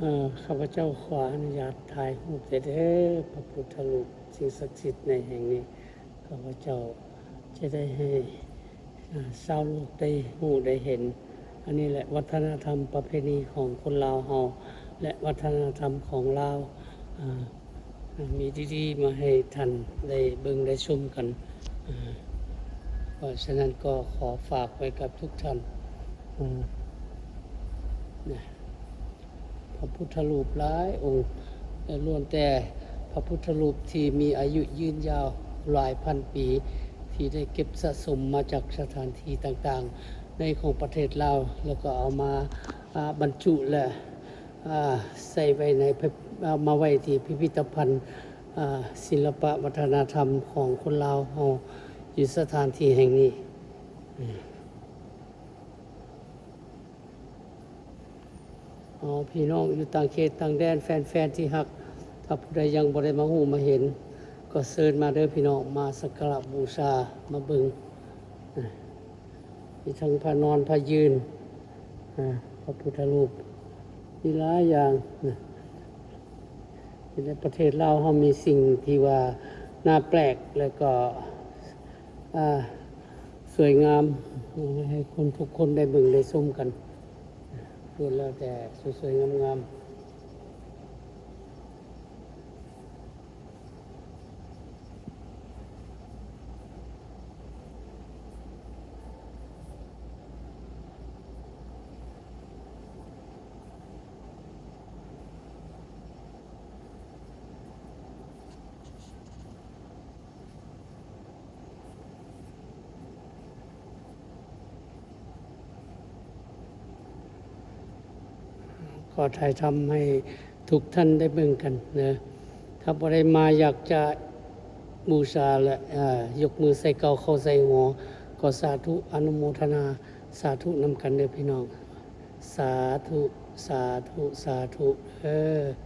ເອີ ຂ້າພະເຈົ້າຂໍອະນຸຍາດຖ່າຍຮູບແດ່ເດີ ພະພຸດທະຮູບສິ່ງສັກສິດໃນແຫ່ງນີ້ ຂ້າພະເຈົ້າຈະໄດ້ໃຫ້ ເອີ ຊາວໂລກໄດ້ຮູ້ໄດ້ເຫັນ. ອັນນີ້ແຫຼະວັດທະນະທຳປະເພນີຂອງຄົນລາວເຮົາ ແລະ ວັດທະນະທຳຂອງລາວ ເອີ ມີດີໆມາໃຫ້ທ່ານໄດ້ເບິ່ງໄດ້ຊົມກັນ. ເພາະສະນັ້ນກໍຂໍຝາກໄວ້ກັບທຸກທ່ານ ເອີ ນະ ພະພຸດທະຮູບຫຼາຍອົງ ແລະ ລ້ວນແຕ່ພະພຸດທະຮູບທີ່ມີອາຍຸຍືນຍາວຫຼາຍພັນປີ ທີ່ໄດ້ເກັບສະສົມມາຈາກສະຖານທີ່ຕ່າງໆ ໃນຂອງປະເທດລາວ ແລ້ວກໍເອົາມາ ອາ ບັນຈຸ ແລະ ອາ ໃສ່ໄວ້ໃນ ອາ ມາໄວ້ທີ່ພິພິທະພັນ ອາ ສິລະປະວັດທະນະທຳຂອງຄົນລາວເຮົາ ຢູ່ສະຖານທີ່ແຫ່ງນີ້. ເອົາ ພີ່ນ້ອງຢູ່ຕ່າງເຂດຕ່າງແດນ ແຟນໆທີ່ຮັກ ຖ້າຜູ້ໃດຍັງບໍ່ໄດ້ມາຮູ້ມາເຫັນ ກໍເຊີນມາເດີພີ່ນ້ອງ ມາສັກກາລະບູຊາ ມາເບິ່ງ ມີທັງພະນອນພະຢືນ ອາ ພະພຸດທະຮູບ ມີຫຼາຍຢ່າງນະ. ຢູ່ໃນປະເທດລາວເຮົາມີສິ່ງທີ່ວ່າໜ້າແປກ ແລ້ວກໍ ອາ ສວຍງາມ ໃຫ້ຄົນທຸກຄົນໄດ້ເບິ່ງໄດ້ຊົມກັນ ລ້ວນແລ້ວແຕ່ສວຍໆງາມໆ. ຂໍຖ່າຍທຳໃຫ້ທຸກທ່ານໄດ້ເບິ່ງກັນເດີ. ຖ້າບໍ່ໄດ້ມາ ຢາກຈະບູຊາ ແລະ ເອີ ຍົກມືໃສ່ເກົ້າເຂົ້າໃສ່ຫົວ ກໍສາທຸ ອະນຸໂມທະນາ ສາທຸນຳກັນເດີພີ່ນ້ອງ. ສາທຸ ສາທຸ ສາທຸເດີ.